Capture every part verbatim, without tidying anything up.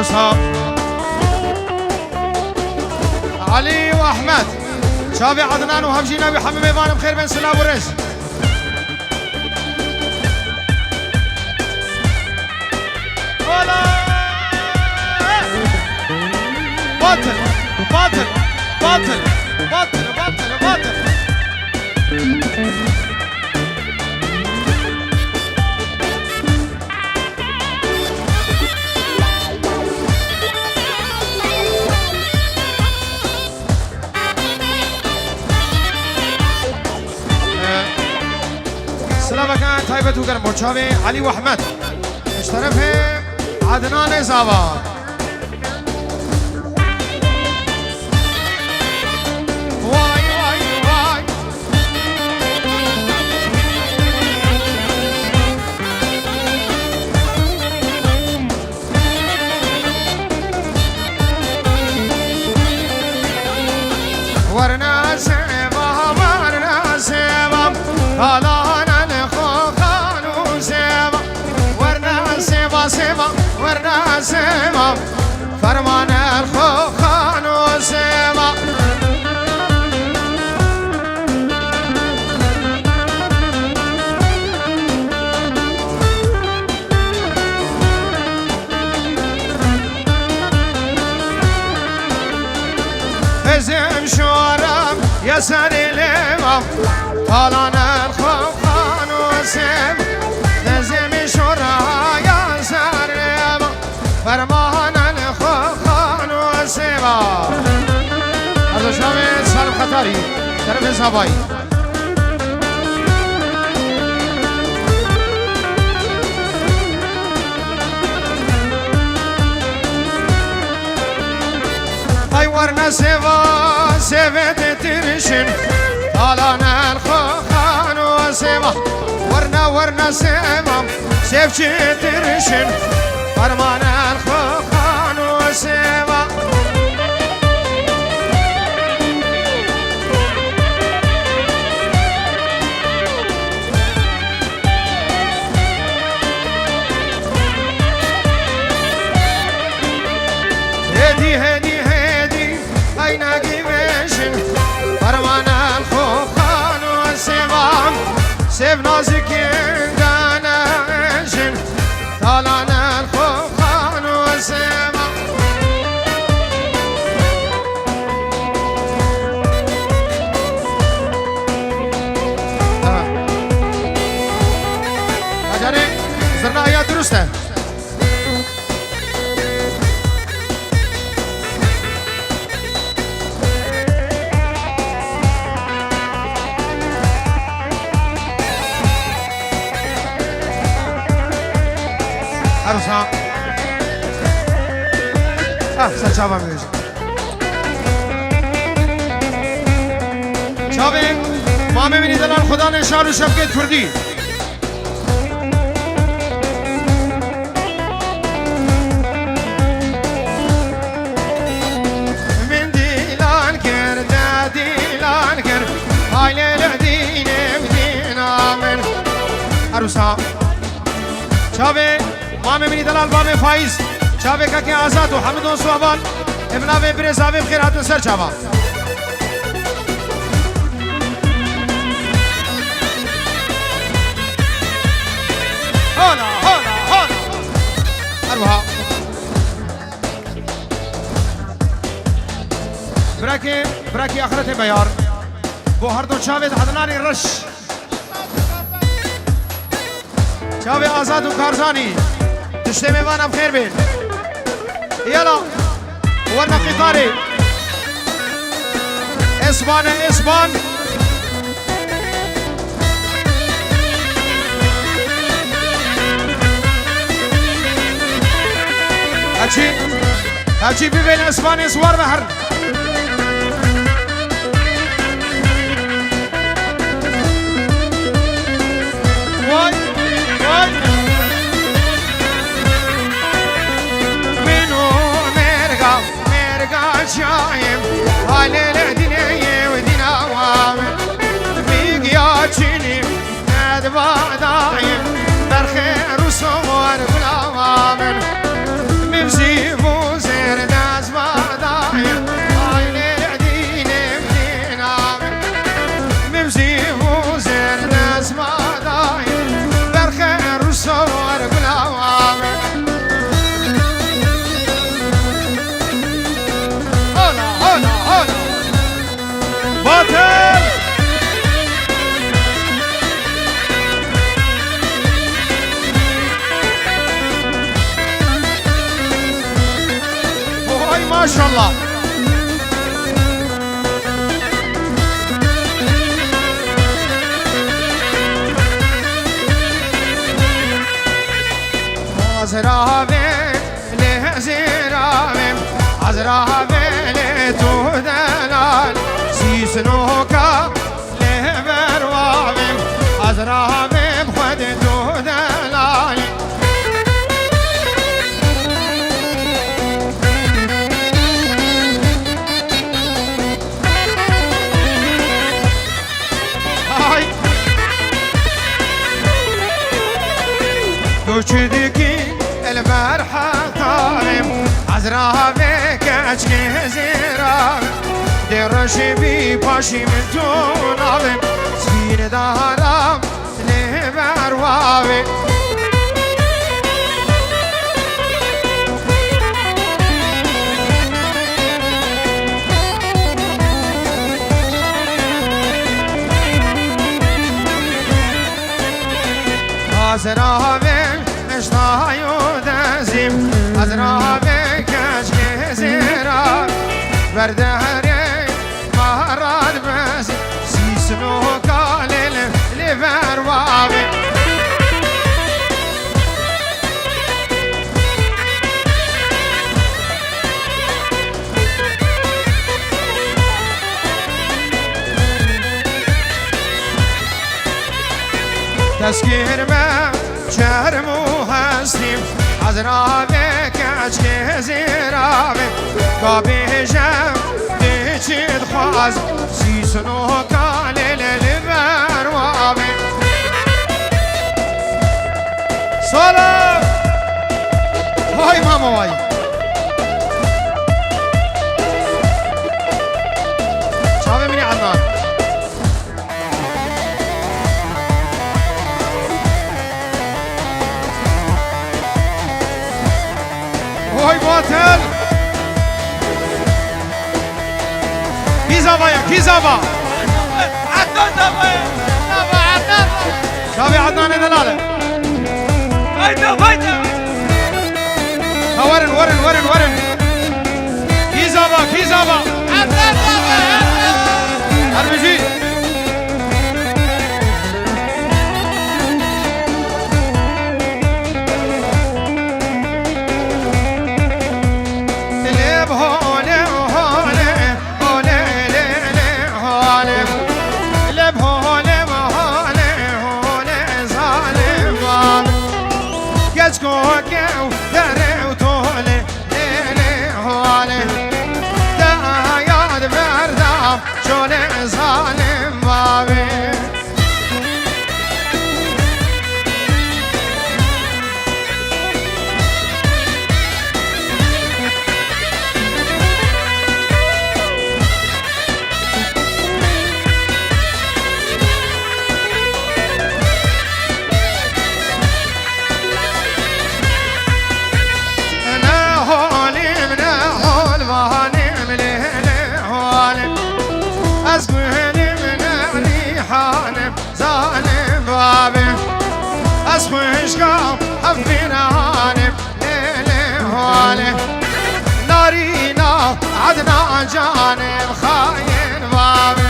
Sağ. Elî û Ehmed. Çavê Ednan û hevjîna wî hemî mêvanim xêr bên, silav û rêz. Ola! Batıl, batıl, batıl, batıl, batıl, batıl. Silaveke taybet û germ bo çavê Elî û Ehmed. Ji terefê Ednanê Zava. Vay, vay, vay. Werna sêva, werna sêva, talanên xwe xan û sêva. Werna sêva, sêva, werna sêva, fermanên xwe xan û sêva. Ezem şoram ya serê lêva, talanên xwe xan û sêv. Ezem şora ya serê lêva, fermanên xwe xan û sêva. Erdoşavê Salim Xetarî, terefê Zavayî. Ay werna sêva, sêvê tê tirişin, talanên xwe xan û sêva. Werna, werna sêva, sêv çê tirişin, fermanên xwe xan û sêva. Hêdî, hêdî, hêdî, eynegî vêjin, fermanên xwe xan û sêvan, sêv nazikên danejin, talanên xwe xan û sêvan. Bacarê zirna ya dirust e. Her wisa. Ah, ser çava min. Çavê mamê min î delal, xudanê şan û şevkê Kurdî. Min dîlan kir, te dîlan kir, ay lê lê dînê dîna min. Her wisa. Çavê mamê min î delal, bavê Faiz. Çavê kakê Azad û Hemidon Suavan. Em navê birêz avê bi xêr hatin ser çava. Hala, hala, hala. Her wiha. Birakê, birakê axretê me yar. Bo her do çavê di Ednanê reş. Çavê Azad û Karzanî. Tiştê mêvan em xêr bên. Yala. Werna qîtarê. Esban e, esban. Heçî, heçî bibên esbanê siwar be herin. Vay, vay. Min û mêrga, mêrga çayê, halê lê dînê ye û dîna wa min. Min giya çinî, nedva dayê, berxê rûsor gula wa min. Min zî bû Maşallah. Azra ve le zira ve, azra ve le tu delal, sisnoka Lê ber wavê, ez ravê bi xwe de tu delalî. Hay! Tu çi dikî li ber heqanê, ez ravê keçkê zêra. Dê reşê bî paşî min tu navê, spîn dara lê ber wavê. Ez ravê miştayo dezîm, ez ravê keçkê zêra. Ver deherê Marat bezî, sîsno kalê li, li ver wavê. Tezkîr me çerm û hestî, ez ravê keçkê zêravê. Ka bêje dê çi dixwaz, sîsno kalê li, li ver wavê. Sala! Hay mama vay! Çavê min ê Ednan. Oy batel. Kî zava ya, kî zava? Çavê Ednanê delale. Haydi, haydi. Ha, werin, werin, werin, werin. Kî zava, kî zava? Herbijî. Lê bi holê, holê, holê, lê, lê, holê. Lê bi holê, holê, holê, zalim zalim. Keç koke û dere û tolê. Lê lê holê, de yad berdam, şolê zalim bavê. Ne holîm, ne holvanîm, lê lê holîm. Ez gulîm, ne rîhanîm, zalim bavê. Ez xwişka hevbîranîm, lê lê holîm. Narîna Ednan canîm, xayîn bavê.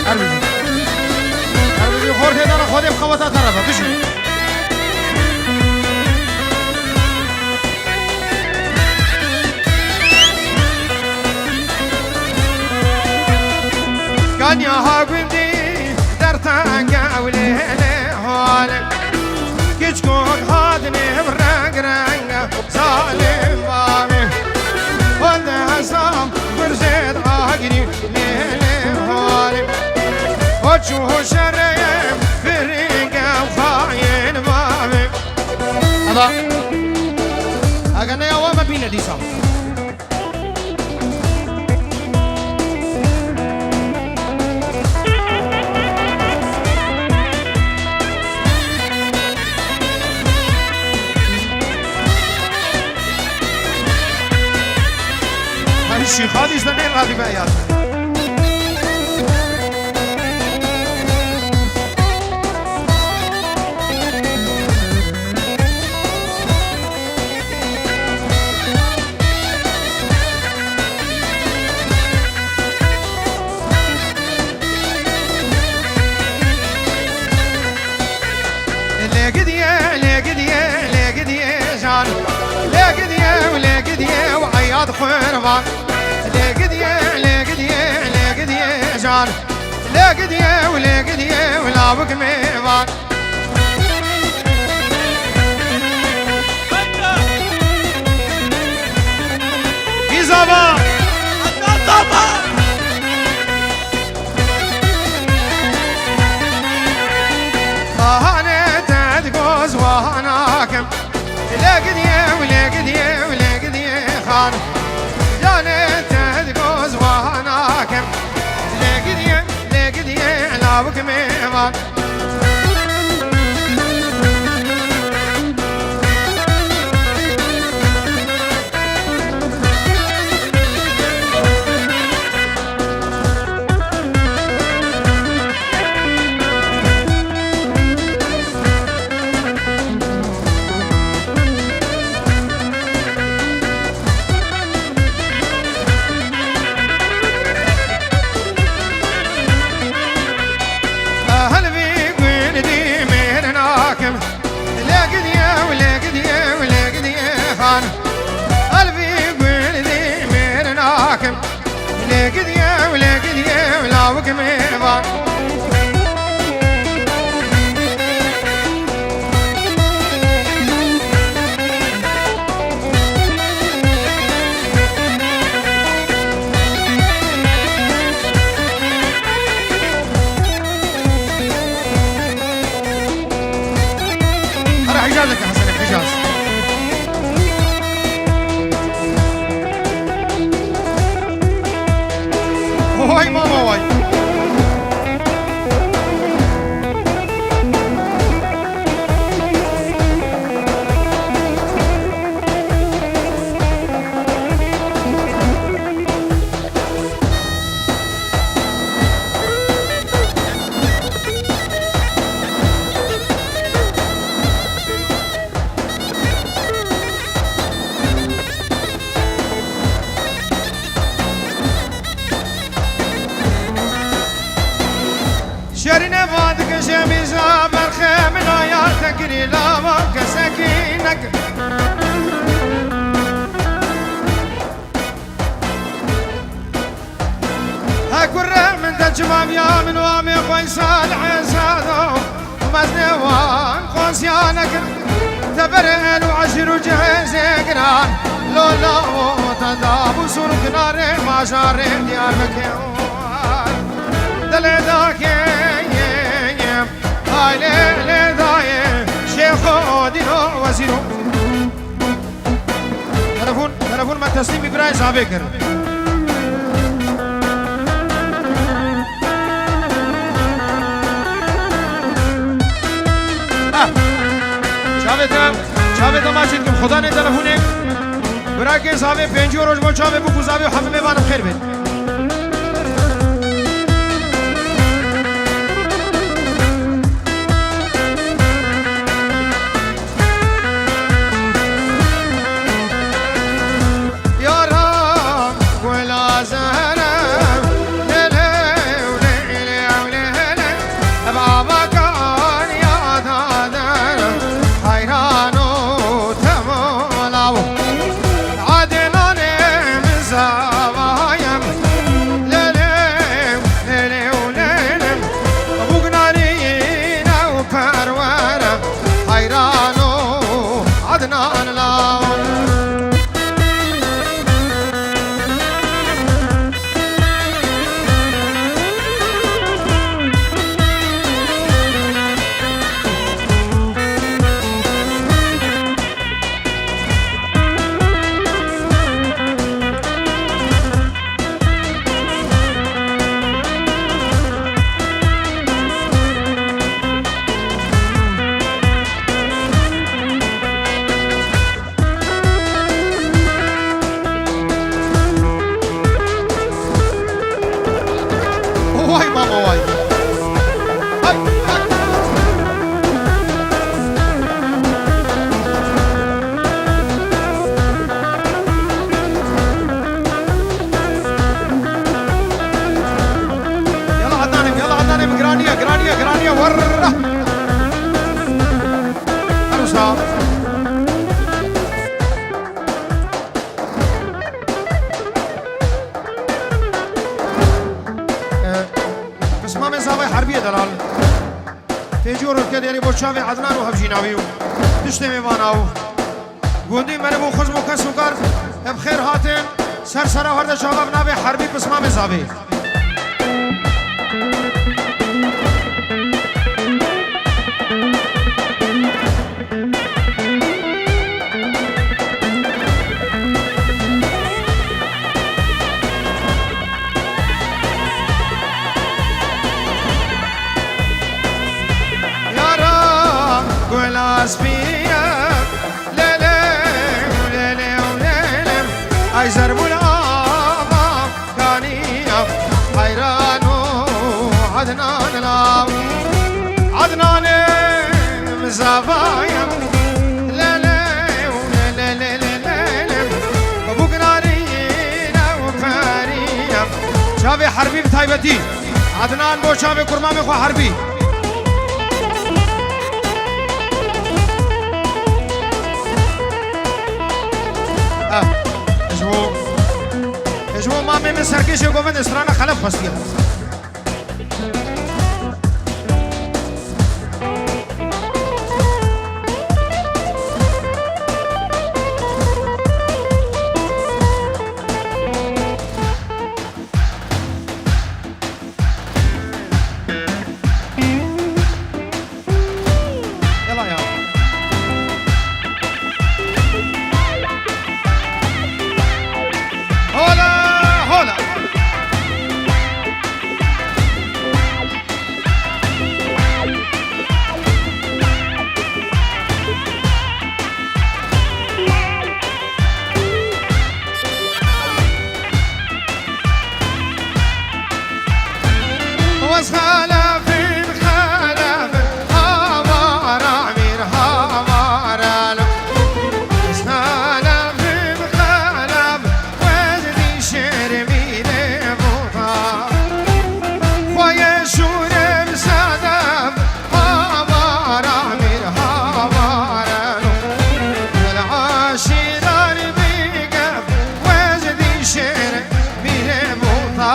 Her bijî. Her bijî, xortê dana Xwedê bi qeweta te re be, bijî. Kanya ha gundî dertenge ew lê lê hale. Kiçkok hadinê him reng renge. Zalim bavê, xwe dezam gurzê dagirî, lê lê holê. O çû şereyê firînge xayên bavê. Eva, eger ne ya we me bîne dîsa. Hani şîxan işte ne radî be ya. Qurban. Lê gidiye, lê gidiye, lê gidiye can. Lê gidiye û lê gidiye û lawik mêvan. Bîzava. Xanê te digoz wa nakim. Lê gidiye û lê gidiye û lê gidiye xan. Canê te digoz wa nakim. Lê gidiye, lê gidiye lawik mêvan. Helvî gundî mêr nakim. Lê gidiye û lê gidiye û lê gidiye xan. Helvî gundî mêr nakim. Lê gidiye û lê gidiye û lawik mêvan. Hera Hicazeke Hesene Hicaz. Vay mama vay. Şerîne va dikişe mîza berxê min aya te kirî lava kesekî nekir. He kurre min te çima viya min wa mê xwe salihê sado û meznê wan qosiya nekir. Te berê el û eşîr û cihêzê giran lola û te dab û sûr û kinarê bajarê Diyarbekir. Dilê dakê ye, ye, ye. Ay lê lê dayê şêxo dîno wezîro. Telefon, telefon me teslîmî birayê Zavê kir. Ah, çavê te, çavê te maçî dikim. Xudanê telefonê. Birakê Zavê pêncî roj bo çavê bû ku Zavê û hevimê vanim xêr bêt. Yaram gula zere, lele, lele, lele, baba kan ya dade, hayran o temalav. Adnanê min zavayem, lele, lele, lele, bûk narîne û perwere, hayran o Adnan law. Vay baba vay. Hay, hay. Yala Adnanê, yala Adnanê, giraniye, giraniye, giraniye, warra. Her usta. Herbiyê delal. Fêcî û rûtke dêrî bo çavê Ednan û hevjîna wî û piştê mêvana û gundî meriv û xizm û kes û kar, ev xêr hatin ser sera her de çava bi navê Herbî Pismamê Zavê. Yara gula spî ye, lele, lele, lele. Ay zerbul ava kaniya, hayran û Adnan law. Adnanê min zavaya, lele, lele, lele, lele. Bû ginarî ne û perî ye. Çavê Herbî bi taybetî. Adnan bo çavê kurmamê xwe Herbî. Ah, ji bo, ji bo mamê min serkêşê govendê strana xelef xwestiye. Yala ya. Hola, hola. Wez xelefin xelefin, hawara mîr hawara lo. Wez xelefin xelefin, wez dîşêr mîrê bûta. Xweyê şûrê bi sedef, hawara mîr hawara lo. Gel aşîran bî gef, wez dîşêr mîrê bûta.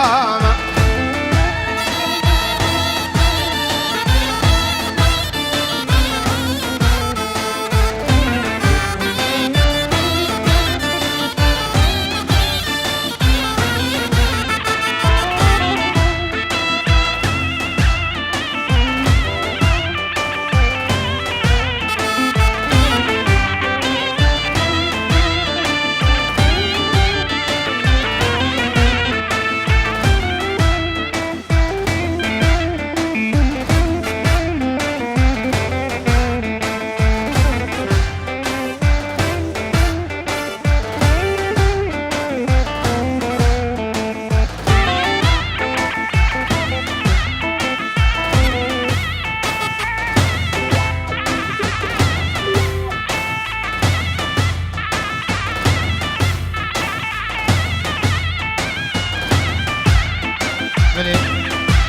Belê.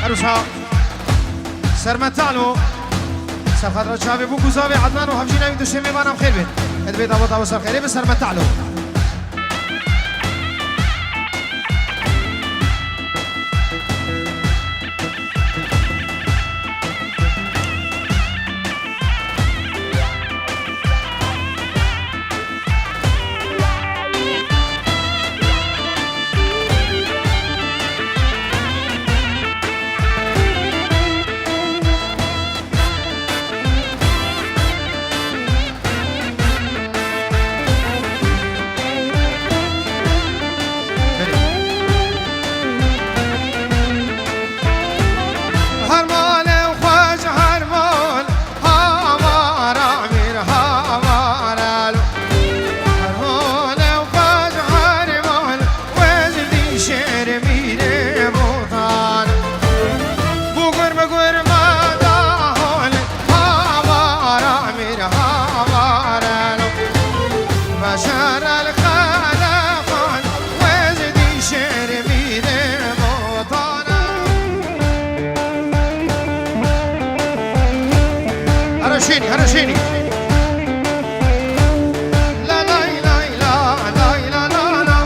Her wisa sermetalo. Serxatra çavê bûk û zavê Ednan û hevjîna wî duştê mêvanan xêr bin. Edbê dawa dawa ser xêrê bi sermetalo. Her malê xwe ji her mal, hawara mîr hawara lo. Her malê xwe ji her mal, wez dîşêr mîrê botan. Bugur bugur ma dahol, hawara mîr hawara lo. Beşer el xelefan, wez dîşêr mîrê botana. Here şênî, here şênî. La lay lay la, lay la la la.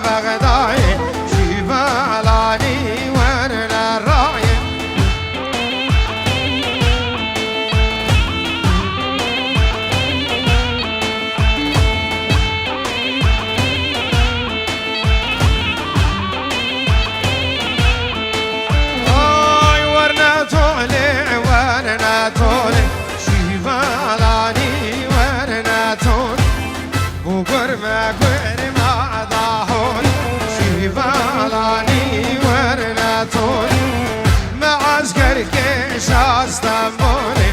Bexdayê şîvelanî werine rayê. Ay, werine tolê, werine tolê, şîvelanî werine tolê. Bû gurme gurma dahol, şîvelanî werine tolê. Me esker kêşa Stenbolê,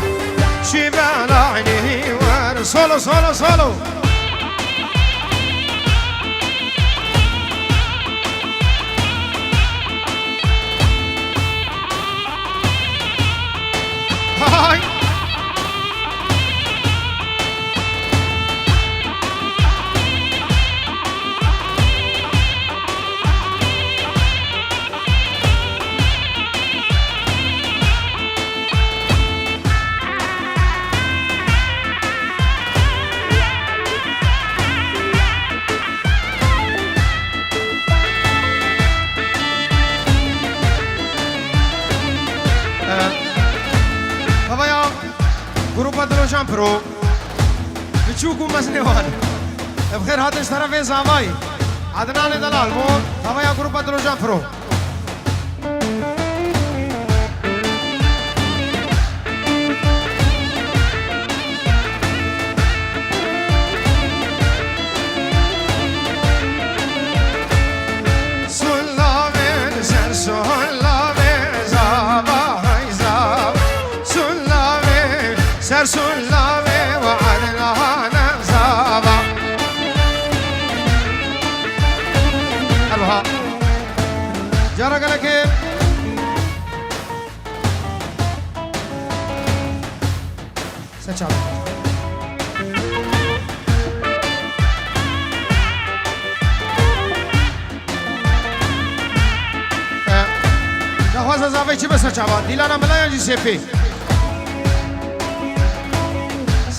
şîvelanî wer. Solo, solo, solo. Hay! Tavaya grupa Dilojan Pro. Biçûk û mezinê wan. Bi xêr hatin ji terefê Zavayê. Adnanê Delal bû. Tavaya grupa Dilojan Pro. Sulavê ser sulavê zava hay zava. Sulavê ser sulavê we Adnana zava. Erha. Cara gelekê. Seçal. Daxwaza zavê çi be seçava? Dîlana Mila yan jî Sêpê?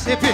Sêpê.